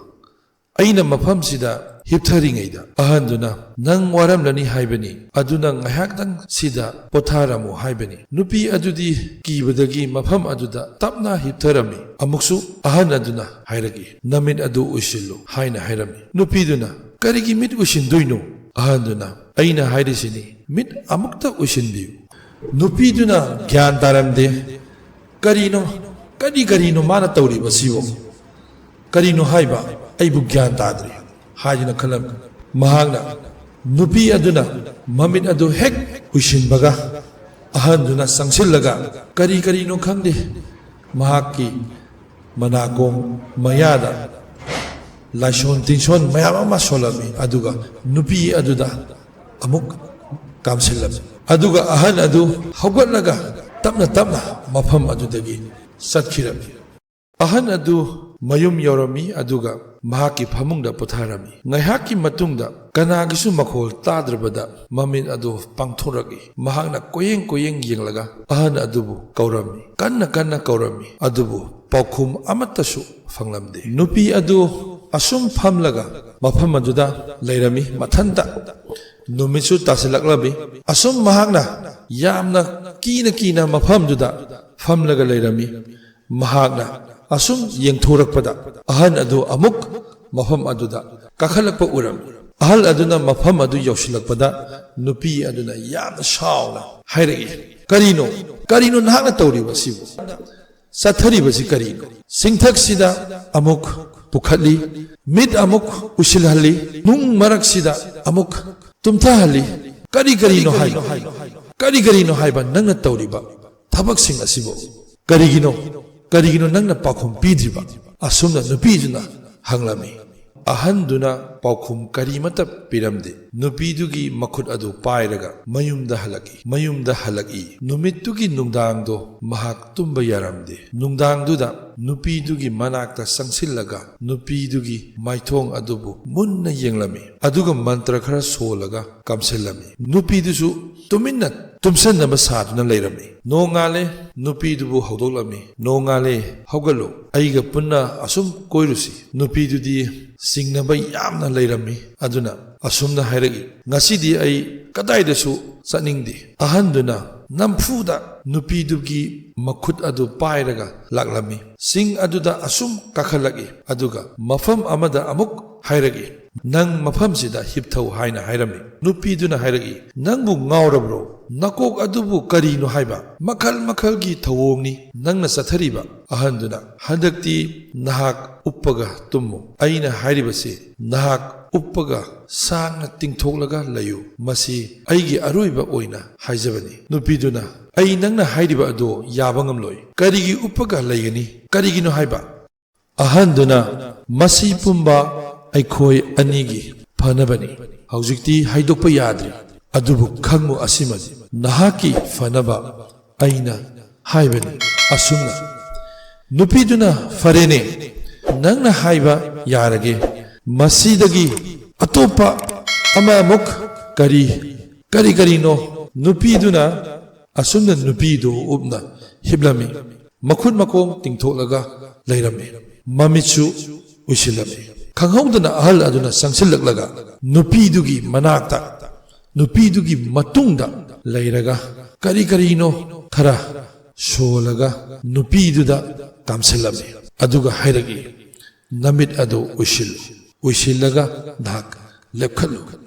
ꯑꯩꯅ ꯃꯐꯝꯁꯤꯗ ꯍꯤꯞꯊꯔꯤꯉꯩꯗ"꯫ ꯑꯍꯟꯗꯨꯅ, "ꯅꯪ ꯋꯥꯔꯝꯂꯅꯤ ꯍꯥꯏꯕꯅꯤ, ꯑꯗꯨꯅ ꯉꯥꯏꯍꯥꯛꯇꯪ ꯁꯤꯗ ꯄꯣꯊꯥꯔꯝꯃꯨ ꯍꯥꯏꯕꯅꯤ"꯫ ꯅꯨꯄꯤ ꯑꯗꯨꯗꯤ ꯀꯤꯕꯗꯒꯤ ꯃꯐꯝ ꯑꯗꯨꯗ ꯇꯞꯅ ꯍꯤꯞꯊꯔꯝꯃꯤ꯫ ꯑꯃꯨꯛꯁꯨ ꯑꯍꯟ ꯑꯗꯨꯅ ꯍꯥꯏꯔꯛꯏ, "ꯅꯃꯤꯠ ꯑꯗꯨ ꯎꯏꯁꯤꯜꯂꯨ" ꯍꯥꯏꯅ ꯍꯥꯏꯔꯝꯃꯤ꯫ ꯅꯨꯄꯤꯗꯨꯅ, "ꯀꯔꯤꯒꯤ ꯃꯤꯠ ꯎꯏꯁꯤꯟꯗꯣꯏꯅꯣ?" ꯑꯍꯟꯗꯨꯅ, "ꯑꯩꯅ ꯍꯥꯏꯔꯤꯁꯤꯅꯤ, ꯃꯤꯠ ꯑꯃꯨꯛꯇ ꯎꯏꯁꯤꯟꯕꯤꯌꯨ"꯫ ꯅꯨꯄꯤꯗꯨꯅ ꯒ꯭ꯌꯥꯟ ꯇꯥꯔꯝꯗꯦ꯫ "ꯀꯔꯤꯅꯣ, ꯀꯔꯤ ꯀꯔꯤꯅꯣ ꯃꯥꯅ ꯇꯧꯔꯤꯕꯁꯤꯕꯨ? ꯀꯔꯤꯅꯣ ꯍꯥꯏꯕ? ꯑꯩꯕꯨ ꯒ꯭ꯌꯥꯟ ꯇꯥꯗ꯭ꯔꯦ" ꯍꯥꯏꯗꯨꯅ ꯈꯜꯂꯝꯃꯤ꯫ ꯃꯍꯥꯛꯅ, ꯅꯨꯄꯤ ꯑꯗꯨꯅ ꯃꯃꯤꯠ ꯑꯗꯨ ꯍꯦꯛ ꯎꯏꯁꯤꯟꯕꯒ, ꯑꯍꯟꯗꯨꯅ ꯆꯪꯁꯤꯜꯂꯒ ꯀꯔꯤ ꯀꯔꯤꯅꯣ ꯈꯪꯗꯦ, ꯃꯍꯥꯛꯀꯤ ꯃꯅꯥꯀꯣꯡ ꯃꯌꯥꯗ ꯂꯥꯏꯁꯣꯟ ꯇꯤꯟꯁꯣꯟ ꯃꯌꯥꯝ ꯑꯃ ꯁꯣꯜꯂꯝꯃꯤ꯫ ꯑꯗꯨꯒ ꯅꯨꯄꯤ ꯑꯗꯨꯗ ꯑꯃꯨꯛ ꯀꯥꯝꯁꯤꯜꯂꯝꯃꯤ꯫ ꯑꯗꯨꯒ ꯑꯍꯟ ꯑꯗꯨ ꯍꯧꯒꯠꯂꯒ ꯇꯞꯅ ꯇꯞꯅ ꯃꯐꯝ ꯑꯗꯨꯗꯒꯤ ꯆꯠꯈꯤꯔꯝꯃꯤ꯫ ꯑꯍꯟ ꯑꯗꯨ ꯃꯌꯨꯝ ꯌꯧꯔꯝꯃꯤ, ꯑꯗꯨꯒ ꯃꯍꯥꯛꯀꯤ ꯐꯃꯨꯡꯗ ꯄꯣꯊꯥꯔꯝꯃꯤ꯫ ꯉꯥꯏꯍꯥꯛꯀꯤ ꯃꯇꯨꯡꯗ ꯀꯅꯥꯒꯤꯁꯨ ꯃꯈꯣꯜ ꯇꯥꯗ꯭ꯔꯕꯗ ꯃꯃꯤꯠ ꯑꯗꯨ ꯄꯥꯡꯊꯣꯔꯛꯏ꯫ ꯃꯍꯥꯛꯅ ꯀꯣꯏꯌꯦꯡ ꯀꯣꯏꯌꯦꯡ ꯌꯦꯡꯂꯒ ꯑꯍꯟ ꯑꯗꯨꯕꯨ ꯀꯧꯔꯝꯃꯤ, ꯀꯟꯅ ꯀꯟꯅ ꯀꯧꯔꯝꯃꯤ, ꯑꯗꯨꯕꯨ ꯄꯥꯎꯈꯨꯝ ꯑꯃꯠꯇꯁꯨ ꯐꯪꯂꯝꯗꯦ꯫ ꯅꯨꯄꯤ ꯑꯗꯨ ꯑꯁꯨꯝ ꯐꯝꯂꯒ ꯃꯐꯝ ꯑꯗꯨꯗ ꯂꯩꯔꯝꯃꯤ, ꯃꯊꯟꯇ꯫ ꯅꯨꯃꯤꯠꯁꯨ ꯇꯥꯁꯤꯜꯂꯛꯂꯝꯃꯤ꯫ ꯑꯁꯨꯝ ꯃꯍꯥꯛꯅ ꯌꯥꯝꯅ ꯀꯤꯅ ꯀꯤꯅ ꯃꯐꯝꯗꯨꯗ ꯐꯝꯂꯒ ꯂꯩꯔꯝꯃꯤ꯫ ꯃꯍꯥꯛꯅ ꯑꯁꯨꯝ ꯌꯦꯡꯊꯣꯔꯛꯄꯗ ꯑꯍꯟ ꯑꯗꯨ ꯑꯃꯨꯛ ꯃꯐꯝ ꯑꯗꯨꯗ ꯀꯥꯈꯠꯂꯛꯄ ꯎꯔꯝꯃꯤ꯫ ꯑꯍꯜ ꯑꯗꯨꯅ ꯃꯐꯝ ꯑꯗꯨ ꯌꯧꯁꯤꯜꯂꯛꯄꯗ ꯅꯨꯄꯤ ꯑꯗꯨꯅ ꯌꯥꯝꯅ ꯁꯥꯎꯅ ꯍꯥꯏꯔꯛꯏ, "ꯀꯔꯤꯅꯣ? ꯀꯔꯤꯅꯣ ꯅꯍꯥꯛꯅ ꯇꯧꯔꯤꯕꯁꯤꯕꯨ? ꯆꯠꯊꯔꯤꯕꯁꯤ ꯀꯔꯤꯅꯣ? ꯆꯤꯡꯊꯛꯁꯤꯗ ꯑꯃꯨꯛ ꯄꯨꯈꯠꯂꯤ, ꯃꯤꯠ ꯑꯃꯨꯛ ꯎꯏꯁꯤꯜꯍꯜꯂꯤ, ꯅꯨꯡ ꯃꯔꯛꯁꯤꯗ ꯑꯃꯨꯛ ꯇꯨꯝꯊꯍꯜꯂꯤ꯫ "ꯀꯔꯤ ꯀꯔꯤꯅꯣ ꯍꯥꯏꯕ? ꯀꯔꯤ ꯀꯔꯤꯅꯣ ꯍꯥꯏꯕ ꯅꯪꯅ ꯇꯧꯔꯤꯕ ꯊꯕꯛꯁꯤꯡ ꯑꯁꯤꯕꯨ? ꯀꯔꯤꯒꯤꯅꯣ? ꯀꯔꯤꯒꯤꯅꯣ ꯅꯪꯅ ꯄꯥꯎꯈꯨꯝ ꯄꯤꯗ꯭ꯔꯤꯕ?" ꯑꯁꯨꯝꯅ ꯅꯨꯄꯤꯗꯨꯅ ꯍꯪꯂꯝꯃꯤ꯫ ꯑꯍꯟꯗꯨꯅ ꯄꯥꯎꯈꯨꯝ ꯀꯔꯤꯃꯠꯇ ꯄꯤꯔꯝꯗꯦ꯫ ꯅꯨꯄꯤꯗꯨꯒꯤ ꯃꯈꯨꯠ ꯑꯗꯨ ꯄꯥꯏꯔꯒ ꯃꯌꯨꯝꯗ ꯍꯜꯂꯛꯏ꯫ ꯃꯌꯨꯝꯗ ꯍꯜꯂꯛꯏ꯫ ꯅꯨꯃꯤꯠꯇꯨꯒꯤ ꯅꯨꯡꯗꯥꯡꯗꯣ ꯃꯍꯥꯛ ꯇꯨꯝꯕ ꯌꯥꯔꯝꯗꯦ꯫ ꯅꯨꯡꯗꯥꯡꯗꯨꯗ ꯅꯨꯄꯤꯗꯨꯒꯤ ꯃꯅꯥꯛꯇ ꯆꯪꯁꯤꯜꯂꯒ ꯅꯨꯄꯤꯗꯨꯒꯤ ꯃꯥꯏꯊꯣꯡ ꯑꯗꯨꯕꯨ ꯃꯨꯟꯅ ꯌꯦꯡꯂꯝꯃꯤ꯫ ꯑꯗꯨꯒ ꯃꯟꯇ꯭ꯔ ꯈꯔ ꯁꯣꯜꯂꯒ ꯀꯝꯁꯤꯜꯂꯝꯃꯤ꯫ ꯅꯨꯄꯤꯗꯨꯁꯨ ꯇꯨꯃꯤꯟꯅ ꯇꯨꯝꯁꯟꯅꯕ ꯁꯥꯗꯨꯅ ꯂꯩꯔꯝꯃꯤ꯫ "ꯅꯣꯡꯉꯥꯜꯂꯦ", ꯅꯨꯄꯤꯗꯨꯕꯨ ꯍꯧꯗꯣꯛꯂꯝꯃꯤ꯫ "ꯅꯣꯡꯉꯥꯜꯂꯦ, ꯍꯧꯒꯠꯂꯨ, ꯑꯩꯒ ꯄꯨꯟꯅ ꯑꯁꯨꯝ ꯀꯣꯏꯔꯨꯁꯤ꯫" ꯅꯨꯄꯤꯗꯨꯗꯤ ꯆꯤꯡꯅꯕ ꯌꯥꯝꯅ ꯂꯩꯔꯝꯃꯤ꯫ ꯑꯗꯨꯅ ꯑꯁꯨꯝꯅ ꯍꯥꯏꯔꯛꯏ, "ꯉꯁꯤꯗꯤ ꯑꯩ ꯀꯗꯥꯏꯗꯁꯨ ꯆꯠꯅꯤꯡꯗꯦ꯫" ꯑꯍꯟꯗꯨꯅ ꯅꯝꯐꯨꯗ ꯅꯨꯄꯤꯗꯨꯒꯤ ꯃꯈꯨꯠ ꯑꯗꯨ ꯄꯥꯏꯔꯒ ꯂꯥꯛꯂꯝꯃꯤ꯫ ꯆꯤꯡ ꯑꯗꯨꯗ ꯑꯁꯨꯝ ꯀꯥꯈꯠꯂꯛꯏ꯫ ꯑꯗꯨꯒ ꯃꯐꯝ ꯑꯃꯗ ꯑꯃꯨꯛ ꯍꯥꯏꯔꯛꯏ, "ꯅꯪ ꯃꯐꯝꯁꯤꯗ ꯍꯤꯞꯊꯧ" ꯍꯥꯏꯅ ꯍꯥꯏꯔꯝꯃꯤ꯫ ꯅꯨꯄꯤꯗꯨꯅ ꯍꯥꯏꯔꯛꯏ, "ꯅꯪꯕꯨ ꯉꯥꯎꯔꯕ꯭ꯔꯣ? ꯅꯀꯣꯛ ꯑꯗꯨꯕꯨ ꯀꯔꯤꯅꯣ ꯍꯥꯏꯕ? ꯃꯈꯜ ꯃꯈꯜꯒꯤ ꯊꯧꯑꯣꯡꯅꯤ ꯅꯪꯅ ꯆꯠꯊꯔꯤꯕ꯫" ꯑꯍꯟꯗꯨꯅ, "ꯍꯟꯗꯛꯇꯤ ꯅꯍꯥꯛ ꯎꯞꯄꯒ ꯇꯨꯝꯃꯨ꯫ ꯑꯩꯅ ꯍꯥꯏꯔꯤꯕꯁꯤ ꯅꯍꯥꯛ ꯎꯞꯄꯒ ꯁꯥꯡꯅ ꯇꯤꯡꯊꯣꯛꯂꯒ ꯂꯩꯌꯨ꯫ ꯃꯁꯤ ꯑꯩꯒꯤ ꯑꯔꯣꯏꯕ ꯑꯣꯏꯅ ꯍꯥꯏꯖꯕꯅꯤ꯫" ꯅꯨꯄꯤꯗꯨꯅ, "ꯑꯩ ꯅꯪꯅ ꯍꯥꯏꯔꯤꯕ ꯑꯗꯨ ꯌꯥꯕ ꯉꯝꯂꯣꯏ꯫ ꯀꯔꯤꯒꯤ ꯎꯞꯄꯒ ꯂꯩꯒꯅꯤ? ꯀꯔꯤꯒꯤꯅꯣ ꯍꯥꯏꯕ?" ꯑꯍꯟꯗꯨꯅ ꯃꯁꯤ ꯄꯨꯝꯕ ꯑꯩꯈꯣꯏ ꯑꯅꯤꯒꯤ ꯐꯅꯕꯅꯤ꯫ ꯍꯧꯖꯤꯛꯇꯤ ꯍꯥꯏꯗꯣꯛꯄ ꯌꯥꯗ꯭ꯔꯤ, ꯑꯗꯨꯕꯨ ꯈꯪꯉꯨ ꯑꯁꯤꯃꯗꯤ, ꯅꯍꯥꯛꯀꯤ ꯐꯅꯕ ꯑꯩꯅ ꯍꯥꯏꯕꯅꯤ꯫ ꯑꯁꯨꯝꯅ ꯅꯨꯄꯤꯗꯨꯅ, "ꯐꯔꯦꯅꯦ, ꯅꯪꯅ ꯍꯥꯏꯕ ꯌꯥꯔꯒꯦ, ꯃꯁꯤꯗꯒꯤ ꯑꯇꯣꯞꯄ ꯑꯃ ꯑꯃꯨꯛ ꯀꯔꯤ, ꯀꯔꯤ ꯀꯔꯤꯅꯣ?" ꯅꯨꯄꯤꯗꯨꯅ ꯑꯁꯨꯝꯅ ꯅꯨꯄꯤꯗꯨ ꯎꯞꯅ ꯍꯤꯞꯂꯝꯃꯤ꯫ ꯃꯈꯨꯠ ꯃꯈꯣꯡ ꯇꯤꯡꯊꯣꯛꯂꯒ ꯂꯩꯔꯝꯃꯤ꯫ ꯃꯃꯤꯠꯁꯨ ꯎꯏꯁꯤꯜꯂꯝꯃꯤ꯫ ꯈꯪꯍꯧꯗꯅ ꯑꯍꯜ ꯑꯗꯨꯅ ꯆꯪꯁꯤꯜꯂꯛꯂꯒ ꯅꯨꯄꯤꯗꯨꯒꯤ ꯃꯅꯥꯛꯇ, ꯅꯨꯄꯤꯗꯨꯒꯤ ꯃꯇꯨꯡꯗ ꯂꯩꯔꯒ ꯀꯔꯤ ꯀꯔꯤꯅꯣ ꯈꯔ ꯁꯣꯜꯂꯒ ꯅꯨꯄꯤꯗꯨꯗ ꯀꯥꯝꯁꯤꯜꯂꯝꯃꯤ꯫ ꯑꯗꯨꯒ ꯍꯥꯏꯔꯛꯏ, "ꯅꯃꯤꯠ ꯑꯗꯨ ꯎꯏꯁꯤꯜꯂꯨ꯫ ꯎꯏꯁꯤꯜꯂꯒ ꯅꯍꯥꯛ ꯂꯦꯞꯈꯠꯂꯨ꯫"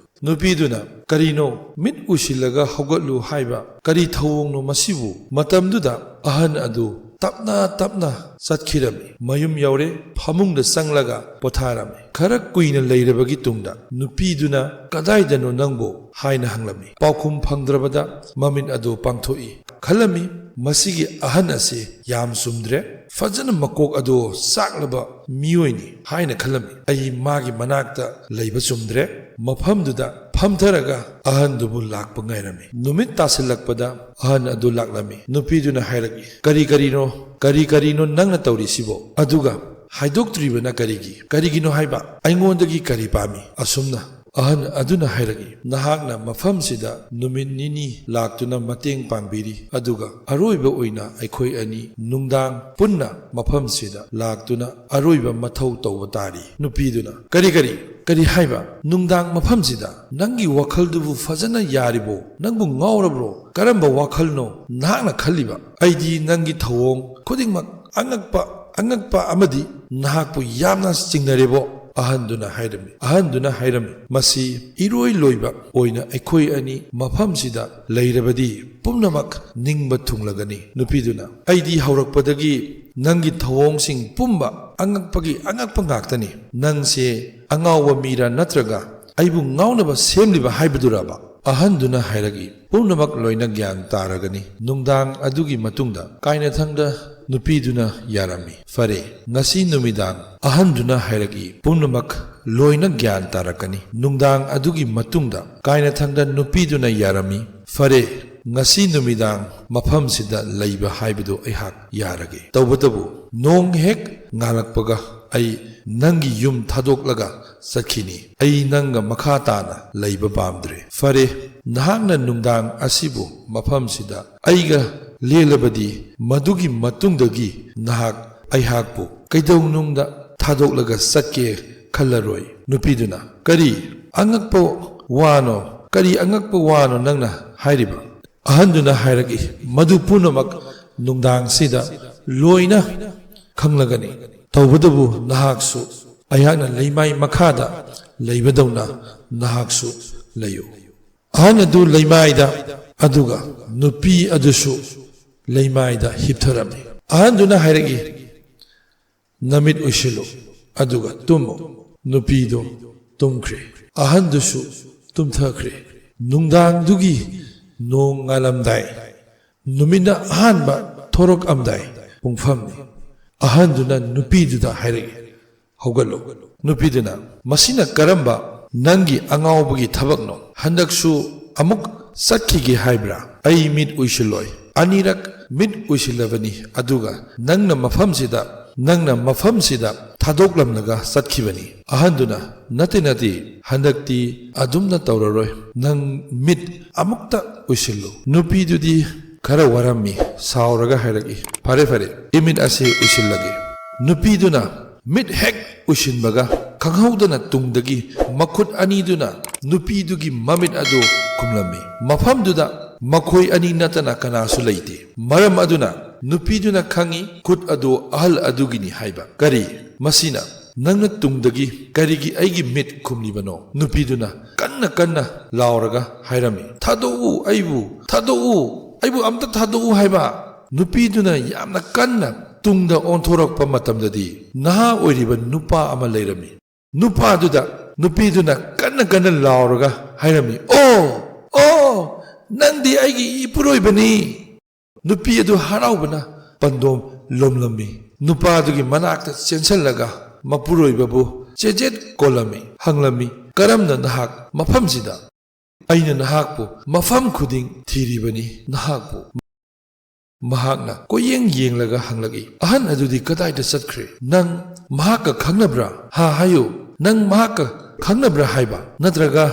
ꯅꯨꯄꯤꯗꯨꯅ, "ꯀꯔꯤꯅꯣ? ꯃꯤꯠ ꯎꯏꯁꯤꯜꯂꯒ ꯍꯧꯒꯠꯂꯨ ꯍꯥꯏꯕ ꯀꯔꯤ ꯊꯧꯑꯣꯡꯅꯣ ꯃꯁꯤꯕꯨ?" ꯃꯇꯝꯗꯨꯗ ꯑꯍꯟ ꯑꯗꯨ ꯇꯞꯅ ꯇꯞꯅ ꯆꯠꯈꯤꯔꯝꯃꯤ꯫ ꯃꯌꯨꯝ ꯌꯧꯔꯦ, ꯐꯃꯨꯡꯗ ꯆꯪꯂꯒ ꯄꯣꯊꯥꯔꯝꯃꯤ꯫ ꯈꯔ ꯀꯨꯏꯅ ꯂꯩꯔꯕꯒꯤ ꯇꯨꯡꯗ ꯅꯨꯄꯤꯗꯨꯅ "ꯀꯗꯥꯏꯗꯅꯣ ꯅꯪꯕꯨ?" ꯍꯥꯏꯅ ꯍꯪꯂꯝꯃꯤ꯫ ꯄꯥꯎꯈꯨꯝ ꯐꯪꯗ꯭ꯔꯕꯗ ꯃꯃꯤꯠ ꯑꯗꯨ ꯄꯥꯡꯊꯣꯛꯏ꯫ ꯈꯜꯂꯝꯃꯤ, "ꯃꯁꯤꯒꯤ ꯑꯍꯟ ꯑꯁꯤ ꯌꯥꯝ ꯆꯨꯝꯗ꯭ꯔꯦ, ꯐꯖꯅ ꯃꯀꯣꯛ ꯑꯗꯨ ꯆꯥꯛꯂꯕ ꯃꯤꯑꯣꯏꯅꯤ" ꯍꯥꯏꯅ ꯈꯜꯂꯝꯃꯤ꯫ ꯑꯩ ꯃꯥꯒꯤ ꯃꯅꯥꯛꯇ ꯂꯩꯕ ꯆꯨꯝꯗ꯭ꯔꯦ꯫ ꯃꯐꯝꯗꯨꯗ ꯐꯝꯊꯔꯒ ꯑꯍꯟꯗꯨꯕꯨ ꯂꯥꯛꯄ ꯉꯥꯏꯔꯝꯃꯤ꯫ ꯅꯨꯃꯤꯠ ꯇꯥꯁꯤꯜꯂꯛꯄꯗ ꯑꯍꯟ ꯑꯗꯨ ꯂꯥꯛꯂꯝꯃꯤ꯫ ꯅꯨꯄꯤꯗꯨꯅ ꯍꯥꯏꯔꯛꯏ, "ꯀꯔꯤ ꯀꯔꯤꯅꯣ, ꯀꯔꯤ ꯀꯔꯤꯅꯣ ꯅꯪꯅ ꯇꯧꯔꯤꯁꯤꯕꯣ? ꯑꯗꯨꯒ ꯍꯥꯏꯗꯣꯛꯇ꯭ꯔꯤꯕꯅ ꯀꯔꯤꯒꯤ? ꯀꯔꯤꯒꯤꯅꯣ ꯍꯥꯏꯕ? ꯑꯩꯉꯣꯟꯗꯒꯤ ꯀꯔꯤ ꯄꯥꯝꯃꯤ?" ꯑꯁꯨꯝꯅ ꯑꯍꯟ ꯑꯗꯨꯅ ꯍꯥꯏꯔꯛꯏ, "ꯅꯍꯥꯛꯅ ꯃꯐꯝꯁꯤꯗ ꯅꯨꯃꯤꯠ ꯅꯤꯅꯤ ꯂꯥꯛꯇꯨꯅ ꯃꯇꯦꯡ ꯄꯥꯡꯕꯤꯔꯤ, ꯑꯗꯨꯒ ꯑꯔꯣꯏꯕ ꯑꯣꯏꯅ ꯑꯩꯈꯣꯏ ꯑꯅꯤ ꯅꯨꯡꯗꯥꯡ ꯄꯨꯟꯅ ꯃꯐꯝꯁꯤꯗ ꯂꯥꯛꯇꯨꯅ ꯑꯔꯣꯏꯕ ꯃꯊꯧ ꯇꯧꯕ ꯇꯥꯔꯤ꯫" ꯅꯨꯄꯤꯗꯨꯅ, "ꯀꯔꯤ, ꯀꯔꯤ, ꯀꯔꯤ ꯍꯥꯏꯕ? ꯅꯨꯡꯗꯥꯡ ꯃꯐꯝꯁꯤꯗ? ꯅꯪꯒꯤ ꯋꯥꯈꯜꯗꯨꯕꯨ ꯐꯖꯅ ꯌꯥꯔꯤꯕꯣ? ꯅꯪꯕꯨ ꯉꯥꯎꯔꯕ꯭ꯔꯣ? ꯀꯔꯝꯕ ꯋꯥꯈꯜꯅꯣ ꯅꯍꯥꯛꯅ ꯈꯜꯂꯤꯕ? ꯑꯩꯗꯤ ꯅꯪꯒꯤ ꯊꯧꯑꯣꯡ ꯈꯨꯗꯤꯡꯃꯛ ꯑꯉꯛꯄ, ꯑꯉꯛꯄ ꯑꯃꯗꯤ ꯅꯍꯥꯛꯄꯨ ꯌꯥꯝꯅ ꯆꯤꯡꯅꯔꯦꯕꯣ?" ꯑꯍꯟꯗꯨꯅ ꯍꯥꯏꯔꯝꯃꯤ꯫ ꯑꯍꯟꯗꯨꯅ ꯍꯥꯏꯔꯝꯃꯤ, "ꯃꯁꯤ ꯏꯔꯣꯏ ꯂꯣꯏꯕ ꯑꯣꯏꯅ ꯑꯩꯈꯣꯏ ꯑꯅꯤ ꯃꯐꯝꯁꯤꯗ ꯂꯩꯔꯕꯗꯤ ꯄꯨꯝꯅꯃꯛ ꯅꯤꯡꯕ ꯊꯨꯡꯂꯒꯅꯤ꯫" ꯅꯨꯄꯤꯗꯨꯅ, "ꯑꯩꯗꯤ ꯍꯧꯔꯛꯄꯗꯒꯤ ꯅꯪꯒꯤ ꯊꯧꯑꯣꯡꯁꯤꯡ ꯄꯨꯝꯕ ꯑꯉꯛꯄꯒꯤ ꯑꯉꯛꯄ ꯉꯥꯛꯇꯅꯤ꯫ ꯅꯪꯁꯦ ꯑꯉꯥꯎꯕ ꯃꯤꯔꯥ ꯅꯠꯇ꯭ꯔꯒ ꯑꯩꯕꯨ ꯉꯥꯎꯅꯕ ꯁꯦꯝꯂꯤꯕ ꯍꯥꯏꯕꯗꯨꯔꯕ?" ꯑꯍꯟꯗꯨꯅ ꯍꯥꯏꯔꯛꯏ, "ꯄꯨꯝꯅꯃꯛ ꯂꯣꯏꯅ ꯒ꯭ꯌꯥꯟ ꯇꯥꯔꯒꯅꯤ꯫ ꯅꯨꯡꯗꯥꯡ ꯑꯗꯨꯒꯤ ꯃꯇꯨꯡꯗ ꯀꯥꯏꯅꯊꯪꯗ ꯅꯨꯄꯤꯗꯨꯅ ꯌꯥꯔꯝꯃꯤ꯫ ꯐꯔꯦ, ꯉꯁꯤ ꯅꯨꯃꯤꯗꯥꯡ," ꯑꯍꯟꯗꯨꯅ ꯍꯥꯏꯔꯛꯏ, "ꯄꯨꯝꯅꯃꯛ ꯂꯣꯏꯅ ꯒ꯭ꯌꯥꯟ ꯇꯥꯔꯛꯀꯅꯤ꯫" ꯅꯨꯡꯗꯥꯡ ꯑꯗꯨꯒꯤ ꯃꯇꯨꯡꯗ ꯀꯥꯏꯅꯊꯪꯗ ꯅꯨꯄꯤꯗꯨꯅ ꯌꯥꯔꯝꯃꯤ꯫ "ꯐꯔꯦ, ꯉꯁꯤ ꯅꯨꯃꯤꯗꯥꯡ ꯃꯐꯝꯁꯤꯗ ꯂꯩꯕ ꯍꯥꯏꯕꯗꯨ ꯑꯩꯍꯥꯛ ꯌꯥꯔꯒꯦ꯫ ꯇꯧꯕꯇꯕꯨ ꯅꯣꯡ ꯍꯦꯛ ꯉꯥꯜꯂꯛꯄꯒ ꯑꯩ ꯅꯪꯒꯤ ꯌꯨꯝ ꯊꯥꯗꯣꯛꯂꯒ ꯆꯠꯈꯤꯅꯤ꯫ ꯑꯩ ꯅꯪꯒ ꯃꯈꯥ ꯇꯥꯅ ꯂꯩꯕ ꯄꯥꯝꯗ꯭ꯔꯦ꯫ ꯐꯔꯦ, ꯅꯍꯥꯛꯅ ꯅꯨꯡꯗꯥꯡ ꯑꯁꯤꯕꯨ ꯃꯐꯝꯁꯤꯗ ꯑꯩꯒ ꯂꯦꯜꯂꯕꯗꯤ ꯃꯗꯨꯒꯤ ꯃꯇꯨꯡꯗꯒꯤ ꯅꯍꯥꯛ ꯑꯩꯍꯥꯛꯄꯨ ꯀꯩꯗꯧꯅꯨꯡꯗ ꯊꯥꯗꯣꯛꯂꯒ ꯆꯠꯀꯦ ꯈꯜꯂꯔꯣꯏ꯫" ꯅꯨꯄꯤꯗꯨꯅ, "ꯀꯔꯤ ꯑꯉꯛꯄ ꯋꯥꯅꯣ? ꯀꯔꯤ ꯑꯉꯛꯄ ꯋꯥꯅꯣ ꯅꯪꯅ ꯍꯥꯏꯔꯤꯕ?" ꯑꯍꯟꯗꯨꯅ ꯍꯥꯏꯔꯛꯏ, "ꯃꯗꯨ ꯄꯨꯝꯅꯃꯛ ꯅꯨꯡꯗꯥꯡꯁꯤꯗ ꯂꯣꯏꯅ ꯈꯪꯂꯒꯅꯤ꯫ ꯇꯧꯕꯇꯕꯨ ꯅꯍꯥꯛꯁꯨ ꯑꯩꯍꯥꯛꯅ ꯂꯩꯃꯥꯏ ꯃꯈꯥꯗ ꯂꯩꯕꯗꯧꯅ ꯅꯍꯥꯛꯁꯨ ꯂꯩꯌꯨ꯫" ꯑꯍꯟ ꯑꯗꯨ ꯂꯩꯃꯥꯏꯗ, ꯑꯗꯨꯒ ꯅꯨꯄꯤ ꯑꯗꯨꯁꯨ ꯂꯩꯃꯥꯏꯗ ꯍꯤꯞꯊꯔꯝꯃꯤ꯫ ꯑꯍꯟꯗꯨꯅ ꯍꯥꯏꯔꯛꯏ, "ꯅꯃꯤꯠ ꯎꯏꯁꯤꯜꯂꯨ, ꯑꯗꯨꯒ ꯇꯨꯝꯃꯨ꯫" ꯅꯨꯄꯤꯗꯨ ꯇꯨꯝꯈ꯭ꯔꯦ꯫ ꯑꯍꯟꯗꯨꯁꯨ ꯇꯨꯝꯊꯈ꯭ꯔꯦ꯫ ꯅꯨꯡꯗꯥꯡꯗꯨꯒꯤ ꯅꯣꯡ ꯉꯥꯜꯂꯝꯗꯥꯏ, ꯅꯨꯃꯤꯠꯅ ꯑꯍꯥꯟꯕ ꯊꯣꯔꯛꯑꯝꯗꯥꯏ ꯄꯨꯡꯐꯝꯅꯤ꯫ ꯑꯍꯟꯗꯨꯅ ꯅꯨꯄꯤꯗꯨꯗ ꯍꯥꯏꯔꯛꯏ, "ꯍꯧꯒꯠꯂꯨ꯫" ꯅꯨꯄꯤꯗꯨꯅ, "ꯃꯁꯤꯅ ꯀꯔꯝꯕ ꯅꯪꯒꯤ ꯑꯉꯥꯎꯕꯒꯤ ꯊꯕꯛꯅꯣ? ꯍꯟꯗꯛꯁꯨ ꯑꯃꯨꯛ ꯆꯠꯈꯤꯒꯦ ꯍꯥꯏꯕ꯭ꯔꯥ? ꯑꯩ ꯃꯤꯠ ꯎꯏꯁꯤꯜꯂꯣꯏ꯫ ꯑꯅꯤꯔꯛ ꯃꯤꯠ ꯎꯏꯁꯤꯜꯂꯕꯅꯤ, ꯑꯗꯨꯒ ꯅꯪꯅ ꯃꯐꯝꯁꯤꯗ, ꯅꯪꯅ ꯃꯐꯝꯁꯤꯗ ꯊꯥꯗꯣꯛꯂꯝꯂꯒ ꯆꯠꯈꯤꯕꯅꯤ꯫" ꯑꯍꯟꯗꯨꯅ, "ꯅꯠꯇꯦ, ꯅꯠꯇꯦ, ꯍꯟꯗꯛꯇꯤ ꯑꯗꯨꯝꯅ ꯇꯧꯔꯔꯣꯏ꯫ ꯅꯪ ꯃꯤꯠ ꯑꯃꯨꯛꯇ ꯎꯏꯁꯤꯜꯂꯨ꯫" ꯅꯨꯄꯤꯗꯨꯗꯤ ꯈꯔ ꯋꯥꯔꯝꯃꯤ, ꯁꯥꯎꯔꯒ ꯍꯥꯏꯔꯛꯏ, "ꯐꯔꯦ, ꯐꯔꯦ, ꯏꯃꯤꯠ ꯑꯁꯤ ꯎꯏꯁꯤꯜꯂꯒꯦ꯫" ꯅꯨꯄꯤꯗꯨꯅ ꯃꯤꯠ ꯍꯦꯛ ꯎꯏꯁꯤꯟꯕꯒ, ꯈꯪꯍꯧꯗꯅ ꯇꯨꯡꯗꯒꯤ ꯃꯈꯨꯠ ꯑꯅꯤꯗꯨꯅ ꯅꯨꯄꯤꯗꯨꯒꯤ ꯃꯃꯤꯠ ꯑꯗꯨ ꯈꯨꯝꯂꯝꯃꯤ꯫ ꯃꯐꯝꯗꯨꯗ ꯃꯈꯣꯏ ꯑꯅꯤ ꯅꯠꯇꯅ ꯀꯅꯥꯁꯨ ꯂꯩꯇꯦ꯫ ꯃꯔꯝ ꯑꯗꯨꯅ ꯅꯨꯄꯤꯗꯨꯅ ꯈꯪꯏ ꯈꯨꯠ ꯑꯗꯨ ꯑꯍꯜ ꯑꯗꯨꯒꯤꯅꯤ ꯍꯥꯏꯕ꯫ "ꯀꯔꯤ? ꯃꯁꯤꯅ ꯅꯪꯅ ꯇꯨꯡꯗꯒꯤ ꯀꯔꯤꯒꯤ ꯑꯩꯒꯤ ꯃꯤꯠ ꯈꯨꯝꯂꯤꯕꯅꯣ?" ꯅꯨꯄꯤꯗꯨꯅ ꯀꯟꯅ ꯀꯟꯅ ꯂꯥꯎꯔꯒ ꯍꯥꯏꯔꯝꯃꯤ, "ꯊꯥꯗꯣꯛꯎ ꯑꯩꯕꯨ! ꯊꯥꯗꯣꯛꯎ! ꯑꯩꯕꯨ ꯑꯝꯇ ꯊꯥꯗꯣꯛꯎ ꯍꯥꯏꯕ!" ꯅꯨꯄꯤꯗꯨꯅ ꯌꯥꯝꯅ ꯀꯟꯅ ꯇꯨꯡꯗ ꯑꯣꯟꯊꯣꯔꯛꯄ ꯃꯇꯝꯗꯗꯤ, ꯅꯍꯥ ꯑꯣꯏꯔꯤꯕ ꯅꯨꯄꯥ ꯑꯃ ꯂꯩꯔꯝꯃꯤ꯫ ꯅꯨꯄꯥꯗꯨꯗ ꯅꯨꯄꯤꯗꯨꯅ ꯀꯟꯅ ꯀꯟꯅ ꯂꯥꯎꯔꯒ ꯍꯥꯏꯔꯝꯃꯤ, "ꯑꯣ, ꯑꯣ, ꯅꯪꯗꯤ ꯑꯩꯒꯤ ꯏꯄꯨꯔꯣꯏꯕꯅꯤ!" ꯅꯨꯄꯤ ꯑꯗꯨ ꯍꯔꯥꯎꯕꯅ ꯄꯟꯗꯣꯝ ꯂꯣꯝꯂꯝꯃꯤ꯫ ꯅꯨꯄꯥꯗꯨꯒꯤ ꯃꯅꯥꯛꯇ ꯆꯦꯟꯁꯤꯜꯂꯒ ꯃꯄꯨꯔꯣꯏꯕꯕꯨ ꯆꯦꯖꯦꯠ ꯀꯣꯜꯂꯝꯃꯤ, ꯍꯪꯂꯝꯃꯤ, "ꯀꯔꯝꯅ ꯅꯍꯥꯛ ꯃꯐꯝꯁꯤꯗ? ꯑꯩꯅ ꯅꯍꯥꯛꯄꯨ ꯃꯐꯝ ꯈꯨꯗꯤꯡ ꯊꯤꯔꯤꯕꯅꯤ, ꯅꯍꯥꯛꯄꯨ꯫" ꯃꯍꯥꯛꯅ ꯀꯣꯏꯌꯦꯡ ꯌꯦꯡꯂꯒ ꯍꯪꯂꯛꯏ, "ꯑꯍꯟ ꯑꯗꯨꯗꯤ ꯀꯗꯥꯏꯗ ꯆꯠꯈ꯭ꯔꯦ? ꯅꯪ ꯃꯍꯥꯛꯀ ꯈꯪꯅꯕ꯭ꯔꯥ? ꯍꯥ, ꯍꯥꯏꯌꯨ, ꯅꯪ ꯃꯍꯥꯛꯀ ꯈꯪꯅꯕ꯭ꯔꯥ ꯍꯥꯏꯕ? ꯅꯠꯇ꯭ꯔꯒ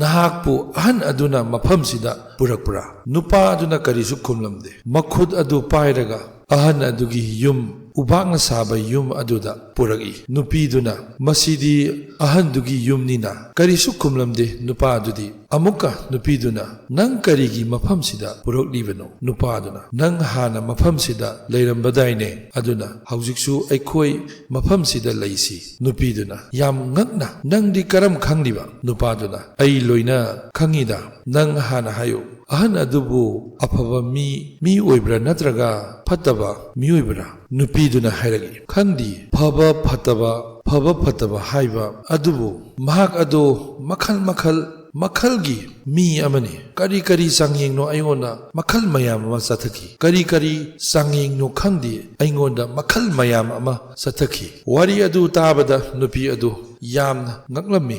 ꯅꯍꯥꯛꯄꯨ ꯑꯍꯟ ꯑꯗꯨꯅ ꯃꯐꯝꯁꯤꯗ ꯄꯨꯔꯛꯄ꯭ꯔꯥ?" ꯅꯨꯄꯥ ꯑꯗꯨꯅ ꯀꯔꯤꯁꯨ ꯈꯨꯝꯂꯝꯗꯦ꯫ ꯃꯈꯨꯠ ꯑꯗꯨ ꯄꯥꯏꯔꯒ ꯑꯍꯟ ꯑꯗꯨꯒꯤ ꯌꯨꯝ, ꯎꯕꯥꯛꯅ ꯁꯥꯕ ꯌꯨꯝ ꯑꯗꯨꯗ ꯄꯨꯔꯛꯏ꯫ ꯅꯨꯄꯤꯗꯨꯅ, "ꯃꯁꯤꯗꯤ ꯑꯍꯟꯗꯨꯒꯤ ꯌꯨꯝꯅꯤꯅ?" ꯀꯔꯤꯁꯨ ꯈꯨꯝꯂꯝꯗꯦ ꯅꯨꯄꯥ ꯑꯗꯨꯗꯤ꯫ ꯑꯃꯨꯛꯀ ꯅꯨꯄꯤꯗꯨꯅ, "ꯅꯪ ꯀꯔꯤꯒꯤ ꯃꯐꯝꯁꯤꯗ ꯄꯨꯔꯛꯂꯤꯕꯅꯣ?" ꯅꯨꯄꯥꯗꯨꯅ, "ꯅꯪ ꯍꯥꯟꯅ ꯃꯐꯝꯁꯤꯗ ꯂꯩꯔꯝꯕꯗꯥꯏꯅꯦ, ꯑꯗꯨꯅ ꯍꯧꯖꯤꯛꯁꯨ ꯑꯩꯈꯣꯏ ꯃꯐꯝꯁꯤꯗ ꯂꯩꯁꯤ꯫" ꯅꯨꯄꯤꯗꯨꯅ, "ꯌꯥꯝ ꯉꯛꯅ, ꯅꯪꯗꯤ ꯀꯔꯝ ꯈꯪꯂꯤꯕ?" ꯅꯨꯄꯥꯗꯨꯅ, "ꯑꯩ ꯂꯣꯏꯅ ꯈꯪꯉꯤꯗ, ꯅꯪ ꯍꯥꯟꯅ ꯍꯥꯏꯌꯨ, ꯑꯍꯟ ꯑꯗꯨꯕꯨ ꯑꯐꯕ ꯃꯤ, ꯃꯤ ꯑꯣꯏꯕ꯭ꯔꯥ ꯅꯠꯇ꯭ꯔꯒ ꯐꯠꯇꯕ ꯃꯤꯑꯣꯏꯕ꯭ꯔꯥ?" ꯅꯨꯄꯤꯗꯨꯅ ꯍꯥꯏꯔꯛꯏ, "ꯈꯪꯗꯦ, ꯐꯕ ꯐꯠꯇꯕ, ꯐꯕ ꯐꯠꯇꯕ ꯍꯥꯏꯕ ꯑꯗꯨꯕꯨ ꯃꯍꯥꯛ ꯑꯗꯣ ꯃꯈꯜ ꯃꯈꯜ, ꯃꯈꯜꯒꯤ ꯃꯤ ꯑꯃꯅꯤ꯫ ꯀꯔꯤ ꯀꯔꯤ ꯆꯥꯡꯌꯦꯡꯅꯣ ꯑꯩꯉꯣꯟꯗ ꯃꯈꯜ ꯃꯌꯥꯝ ꯑꯃ ꯆꯠꯊꯈꯤ꯫ ꯀꯔꯤ ꯀꯔꯤ ꯆꯥꯡꯌꯦꯡꯅꯣ ꯈꯪꯗꯦ, ꯑꯩꯉꯣꯟꯗ ꯃꯈꯜ ꯃꯌꯥꯝ ꯑꯃ ꯆꯠꯊꯈꯤ꯫" ꯋꯥꯔꯤ ꯑꯗꯨ ꯇꯥꯕꯗ ꯅꯨꯄꯤ ꯑꯗꯨ ꯌꯥꯝꯅ ꯉꯛꯂꯝꯃꯤ꯫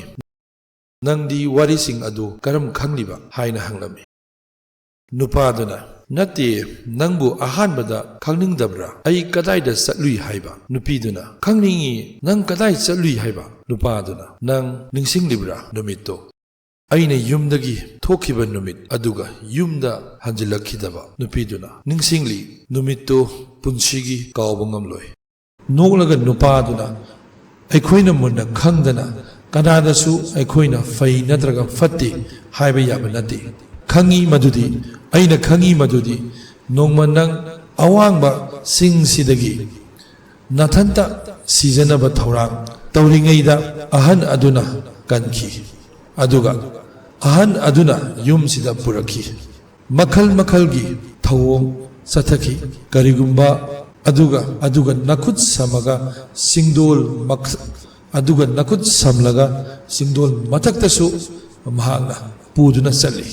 "ꯅꯪꯗꯤ ꯋꯥꯔꯤꯁꯤꯡ ꯑꯗꯨ ꯀꯔꯝ ꯈꯪꯂꯤꯕ?" ꯍꯥꯏꯅ ꯍꯪꯂꯝꯃꯤ꯫ ꯅꯨꯄꯥꯗꯨꯅ, "ꯅꯠꯇꯦ, ꯅꯪꯕꯨ ꯑꯍꯥꯟꯕꯗ ꯈꯪꯅꯤꯡꯗꯕ꯭ꯔꯥ? ꯑꯩ ꯀꯗꯥꯏꯗ ꯆꯠꯂꯨꯏ ꯍꯥꯏꯕ?" ꯅꯨꯄꯤꯗꯨꯅ, "ꯈꯪꯅꯤꯡꯏ, ꯅꯪ ꯀꯗꯥꯏ ꯆꯠꯂꯨꯏ ꯍꯥꯏꯕ?" ꯅꯨꯄꯥꯗꯨꯅ, "ꯅꯪ ꯅꯤꯡꯁꯤꯡꯂꯤꯕ꯭ꯔꯥ ꯅꯨꯃꯤꯠꯇꯣ? ꯑꯩꯅ ꯌꯨꯝꯗꯒꯤ ꯊꯣꯛꯈꯤꯕ ꯅꯨꯃꯤꯠ, ꯑꯗꯨꯒ ꯌꯨꯝꯗ ꯍꯟꯖꯤꯜꯂꯛꯈꯤꯗꯕ?" ꯅꯨꯄꯤꯗꯨꯅ, "ꯅꯤꯡꯁꯤꯡꯂꯤ, ꯅꯨꯃꯤꯠꯇꯨ ꯄꯨꯟꯁꯤꯒꯤ ꯀꯥꯎꯕ ꯉꯝꯂꯣꯏ꯫" ꯅꯣꯛꯂꯒ ꯅꯨꯄꯥꯗꯨꯅ, "ꯑꯩꯈꯣꯏꯅ ꯃꯨꯟꯅ ꯈꯪꯗꯅ ꯀꯅꯥꯗꯁꯨ ꯑꯩꯈꯣꯏꯅ ꯐꯩ ꯅꯠꯇ꯭ꯔꯒ ꯐꯠꯇꯦ ꯍꯥꯏꯕ ꯌꯥꯕ ꯅꯠꯇꯦ꯫ ꯈꯪꯉꯤ ꯃꯗꯨꯗꯤ, ꯑꯩꯅ ꯈꯪꯉꯤ ꯃꯗꯨꯗꯤ, ꯅꯣꯡꯃ ꯅꯪ ꯑꯋꯥꯡꯕ ꯆꯤꯡꯁꯤꯗꯒꯤ ꯅꯥꯊꯟꯇ ꯁꯤꯖꯅꯕ ꯊꯧꯔꯥꯡ ꯇꯧꯔꯤꯉꯩꯗ ꯑꯍꯟ ꯑꯗꯨꯅ ꯀꯟꯈꯤ꯫ ꯑꯗꯨꯒ ꯑꯍꯟ ꯑꯗꯨꯅ ꯌꯨꯝꯁꯤꯗ ꯄꯨꯔꯛꯈꯤ꯫ ꯃꯈꯜ ꯃꯈꯜꯒꯤ ꯊꯧꯑꯣꯡ ꯆꯠꯊꯈꯤ꯫ ꯀꯔꯤꯒꯨꯝꯕ ꯑꯗꯨꯒ, ꯑꯗꯨꯒ ꯅꯈꯨꯠ ꯁꯝꯃꯒ ꯆꯤꯡꯗꯣꯜ ꯃꯛ-, ꯑꯗꯨꯒ ꯅꯈꯨꯠ ꯁꯝꯂꯒ ꯆꯤꯡꯗꯣꯜ ꯃꯊꯛꯇꯁꯨ ꯃꯍꯥꯛꯅ ꯄꯨꯗꯨꯅ ꯆꯠꯂꯤ꯫"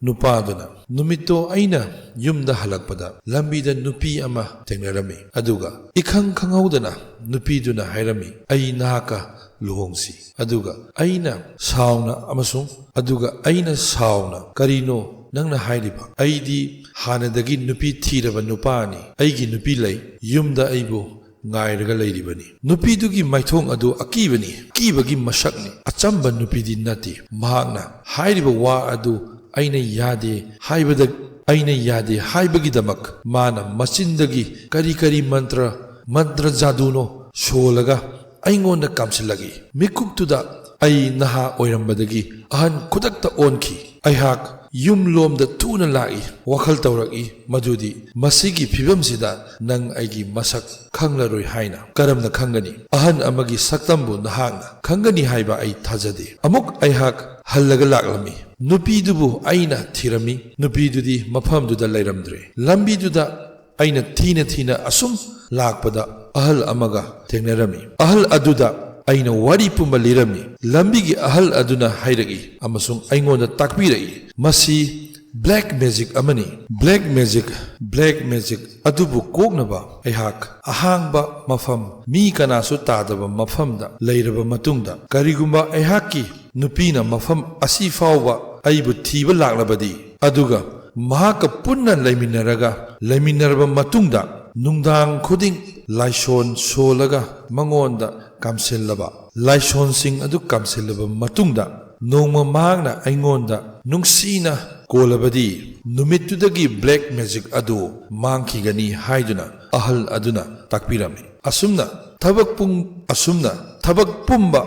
ꯅꯨꯄꯥꯗꯨꯅ, "ꯅꯨꯃꯤꯠꯇꯣ ꯑꯩꯅ ꯌꯨꯝꯗ ꯍꯜꯂꯛꯄꯗ ꯂꯝꯕꯤꯗ ꯅꯨꯄꯤ ꯑꯃ ꯊꯦꯡꯅꯔꯝꯃꯤ꯫ ꯑꯗꯨꯒ ꯏꯈꯪ ꯈꯪꯍꯧꯗꯅ ꯅꯨꯄꯤꯗꯨꯅ ꯍꯥꯏꯔꯝꯃꯤ, 'ꯑꯩ ꯅꯍꯥꯛꯀ ꯂꯨꯍꯣꯡꯁꯤ।' ꯑꯗꯨꯒ ꯑꯩꯅ ꯁꯥꯎꯅ ꯑꯃꯁꯨꯡ, ꯑꯗꯨꯒ ꯑꯩꯅ ꯁꯥꯎꯅ, 'ꯀꯔꯤꯅꯣ ꯅꯪꯅ ꯍꯥꯏꯔꯤꯕ? ꯑꯩꯗꯤ ꯍꯥꯟꯅꯗꯒꯤ ꯅꯨꯄꯤ ꯊꯤꯔꯕ ꯅꯨꯄꯥꯅꯤ꯫ ꯑꯩꯒꯤ ꯅꯨꯄꯤ ꯂꯩ꯫ ꯌꯨꯝꯗ ꯑꯩꯕꯨ ꯉꯥꯏꯔꯒ ꯂꯩꯔꯤꯕꯅꯤ꯫' ꯅꯨꯄꯤꯗꯨꯒꯤ ꯃꯥꯏꯊꯣꯡ ꯑꯗꯨ ꯑꯀꯤꯕꯅꯤ, ꯑꯀꯤꯕꯒꯤ ꯃꯁꯛꯅꯤ꯫ ꯑꯆꯝꯕ ꯅꯨꯄꯤꯗꯤ ꯅꯠꯇꯦ꯫ ꯃꯍꯥꯛꯅ ꯍꯥꯏꯔꯤꯕ ꯋꯥ ꯑꯗꯨ ꯑꯩꯅ ꯌꯥꯗꯦ ꯍꯥꯏꯕꯗ, ꯑꯩꯅ ꯌꯥꯗꯦ ꯍꯥꯏꯕꯒꯤꯗꯃꯛ ꯃꯥꯅ ꯃꯆꯤꯟꯗꯒꯤ ꯀꯔꯤ ꯀꯔꯤ ꯃꯟꯇ꯭ꯔ, ꯃꯟꯇ꯭ꯔ ꯖꯥꯗꯨꯅꯣ ꯁꯣꯜꯂꯒ ꯑꯩꯉꯣꯟꯗ ꯀꯥꯝꯁꯤꯜꯂꯛꯏ꯫ ꯃꯤꯀꯨꯞꯇꯨꯗ ꯑꯩ ꯅꯍꯥ ꯑꯣꯏꯔꯝꯕꯗꯒꯤ ꯑꯍꯟ ꯈꯨꯗꯛꯇ ꯑꯣꯟꯈꯤ꯫ ꯑꯩꯍꯥꯛ ꯌꯨꯝꯂꯣꯝꯗ ꯊꯨꯅ ꯂꯥꯛꯏ꯫ ꯋꯥꯈꯜ ꯇꯧꯔꯛꯏ ꯃꯗꯨꯗꯤ ꯃꯁꯤꯒꯤ ꯐꯤꯕꯝꯁꯤꯗ ꯅꯪ ꯑꯩꯒꯤ ꯃꯁꯛ ꯈꯪꯂꯔꯣꯏ ꯍꯥꯏꯅ꯫ ꯀꯔꯝꯅ ꯈꯪꯒꯅꯤ? ꯑꯍꯟ ꯑꯃꯒꯤ ꯁꯛꯇꯝꯕꯨ ꯅꯍꯥꯛꯅ ꯈꯪꯒꯅꯤ ꯍꯥꯏꯕ ꯑꯩ ꯊꯥꯖꯗꯦ꯫ ꯑꯃꯨꯛ ꯑꯩꯍꯥꯛ ꯍꯜꯂꯒ ꯂꯥꯛꯂꯝꯃꯤ꯫ ꯅꯨꯄꯤꯗꯨꯕꯨ ꯑꯩꯅ ꯊꯤꯔꯝꯃꯤ꯫ ꯅꯨꯄꯤꯗꯨꯗꯤ ꯃꯐꯝꯗꯨꯗ ꯂꯩꯔꯝꯗ꯭ꯔꯦ꯫ ꯂꯝꯕꯤꯗꯨꯗ ꯑꯩꯅ ꯊꯤꯅ ꯊꯤꯅ ꯑꯁꯨꯝ ꯂꯥꯛꯄꯗ ꯑꯍꯜ ꯑꯃꯒ ꯊꯦꯡꯅꯔꯝꯃꯤ꯫ ꯑꯍꯜ ꯑꯗꯨꯗ ꯑꯩꯅ ꯋꯥꯔꯤ ꯄꯨꯝꯕ ꯂꯤꯔꯝꯃꯤ꯫ ꯂꯝꯕꯤꯒꯤ ꯑꯍꯜ ꯑꯗꯨꯅ ꯍꯥꯏꯔꯛꯏ ꯑꯃꯁꯨꯡ ꯑꯩꯉꯣꯟꯗ ꯇꯥꯛꯄꯤꯔꯛꯏ, "ꯃꯁꯤ black magic ꯑꯃꯅꯤ꯫ Black magic, black magic ꯑꯗꯨꯕꯨ ꯀꯣꯛꯅꯕ ꯑꯩꯍꯥꯛ ꯑꯍꯥꯡꯕ ꯃꯐꯝ, ꯃꯤ ꯀꯅꯥꯁꯨ ꯇꯥꯗꯕ ꯃꯐꯝꯗ ꯂꯩꯔꯕ ꯃꯇꯨꯡꯗ, ꯀꯔꯤꯒꯨꯝꯕ ꯑꯩꯍꯥꯛꯀꯤ ꯅꯨꯄꯤꯅ ꯃꯐꯝ ꯑꯁꯤ ꯐꯥꯎꯕ ꯑꯩꯕꯨ ꯊꯤꯕ ꯂꯥꯛꯂꯕꯗꯤ, ꯑꯗꯨꯒ ꯃꯍꯥꯛꯀ ꯄꯨꯟꯅ ꯂꯩꯃꯤꯟꯅꯔꯒ, ꯂꯩꯃꯤꯟꯅꯔꯕ ꯃꯇꯨꯡꯗ ꯅꯨꯡꯗꯥꯡ ꯈꯨꯗꯤꯡ ꯂꯥꯏꯁꯣꯟ ꯁꯣꯜꯂꯒ ꯃꯉꯣꯟꯗ ꯀꯥꯝꯁꯤꯜꯂꯕ, ꯂꯥꯏꯁꯣꯟꯁꯤꯡ ꯑꯗꯨ ꯀꯥꯝꯁꯤꯜꯂꯕ ꯃꯇꯨꯡꯗ ꯅꯣꯡꯃ ꯃꯍꯥꯛꯅ ꯑꯩꯉꯣꯟꯗ ꯅꯨꯡꯁꯤꯅ ꯀꯣꯜꯂꯕꯗꯤ, ꯅꯨꯃꯤꯠꯇꯨꯗꯒꯤ black magic ꯑꯗꯨ ꯃꯥꯡꯈꯤꯒꯅꯤ" ꯍꯥꯏꯗꯨꯅ ꯑꯍꯜ ꯑꯗꯨꯅ ꯇꯥꯛꯄꯤꯔꯝꯃꯤ꯫ ꯑꯁꯨꯝꯅ ꯊꯕꯛ ꯄꯨꯡ, ꯑꯁꯨꯝꯅ ꯊꯕꯛ ꯄꯨꯝꯕ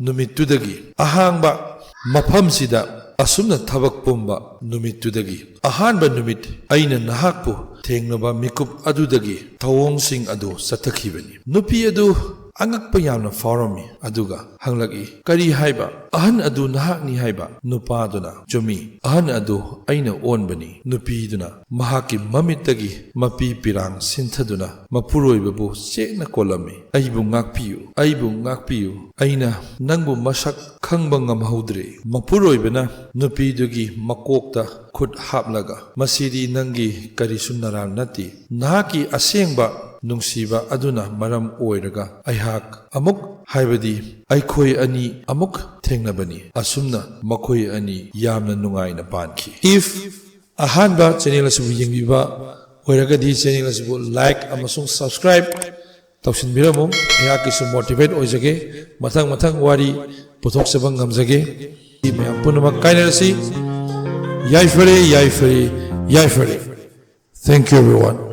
ꯅꯨꯃꯤꯠꯇꯨꯗꯒꯤ ꯑꯍꯥꯡꯕ ꯃꯐꯝꯁꯤꯗ, ꯑꯁꯨꯝꯅ ꯊꯕꯛ ꯄꯨꯝꯕ ꯅꯨꯃꯤꯠꯇꯨꯗꯒꯤ ꯑꯍꯥꯟꯕ ꯅꯨꯃꯤꯠ ꯑꯩꯅ ꯅꯍꯥꯛꯄꯨ ꯊꯦꯡꯅꯕ ꯃꯤꯀꯨꯞ ꯑꯗꯨꯗꯒꯤ ꯊꯧꯑꯣꯡꯁꯤꯡ ꯑꯗꯨ ꯆꯠꯊꯈꯤꯕꯅꯤ꯫ ꯅꯨꯄꯤ ꯑꯗꯨ ꯑꯉꯛꯄ ꯌꯥꯝꯅ ꯐꯥꯎꯔꯝꯃꯤ, ꯑꯗꯨꯒ ꯍꯪꯂꯛꯏ, "ꯀꯔꯤ ꯍꯥꯏꯕ? ꯑꯍꯟ ꯑꯗꯨ ꯅꯍꯥꯛꯅꯤ ꯍꯥꯏꯕ?" ꯅꯨꯄꯥꯗꯨꯅ, "ꯆꯨꯝꯃꯤ, ꯑꯍꯟ ꯑꯗꯨ ꯑꯩꯅ ꯑꯣꯟꯕꯅꯤ꯫" ꯅꯨꯄꯤꯗꯨꯅ ꯃꯍꯥꯛꯀꯤ ꯃꯃꯤꯠꯇꯒꯤ ꯃꯄꯤ ꯄꯤꯔꯥꯡ ꯁꯤꯟꯊꯗꯨꯅ ꯃꯄꯨꯔꯣꯏꯕꯕꯨ ꯆꯦꯠꯅ ꯀꯣꯜꯂꯝꯃꯤ꯫ "ꯑꯩꯕꯨ ꯉꯥꯛꯄꯤꯌꯨ, ꯑꯩꯕꯨ ꯉꯥꯛꯄꯤꯌꯨ, ꯑꯩꯅ ꯅꯪꯕꯨ ꯃꯁꯛ ꯈꯪꯕ ꯉꯝꯍꯧꯗ꯭ꯔꯦ꯫" ꯃꯄꯨꯔꯣꯏꯕꯅ ꯅꯨꯄꯤꯗꯨꯒꯤ ꯃꯀꯣꯛꯇ ꯈꯨꯠ ꯍꯥꯞꯂꯒ, "ꯃꯁꯤꯗꯤ ꯅꯪꯒꯤ ꯀꯔꯤꯁꯨ ꯅꯔꯥꯜ ꯅꯠꯇꯦ꯫ ꯅꯍꯥꯛꯀꯤ ꯑꯁꯦꯡꯕ ꯅꯨꯡꯁꯤꯕ ꯑꯗꯨꯅ ꯃꯔꯝ ꯑꯣꯏꯔꯒ ꯑꯩꯍꯥꯛ ꯑꯃꯨꯛ, ꯍꯥꯏꯕꯗꯤ ꯑꯩꯈꯣꯏ ꯑꯅꯤ ꯑꯃꯨꯛ ꯊꯦꯡꯅꯕꯅꯤ꯫" ꯑꯁꯨꯝꯅ ꯃꯈꯣꯏ ꯑꯅꯤ ꯌꯥꯝꯅ ꯅꯨꯡꯉꯥꯏꯅ ꯄꯥꯟꯈꯤ꯫ If ꯑꯍꯥꯟꯕ channel ꯑꯁꯤꯕꯨ ꯌꯦꯡꯕꯤꯕ ꯑꯣꯏꯔꯒꯗꯤ channel ꯑꯁꯤꯕꯨ like ꯑꯃꯁꯨꯡ subscribe ꯇꯧꯁꯤꯟꯕꯤꯔꯝꯃꯨ꯫ ꯑꯩꯍꯥꯛꯀꯤꯁꯨ motivate ꯑꯣꯏꯖꯒꯦ, ꯃꯊꯪ ꯃꯊꯪ ꯋꯥꯔꯤ ꯄꯨꯊꯣꯛꯆꯕ ꯉꯝꯖꯒꯦ꯫ ꯃꯌꯥꯝ ꯄꯨꯝꯅꯃꯛ ꯀꯥꯏꯅꯔꯁꯤ꯫ ꯌꯥꯏꯐꯔꯦ, ꯌꯥꯏꯐꯔꯦ, ꯌꯥꯏꯐꯔꯦ꯫ Thank you everyone.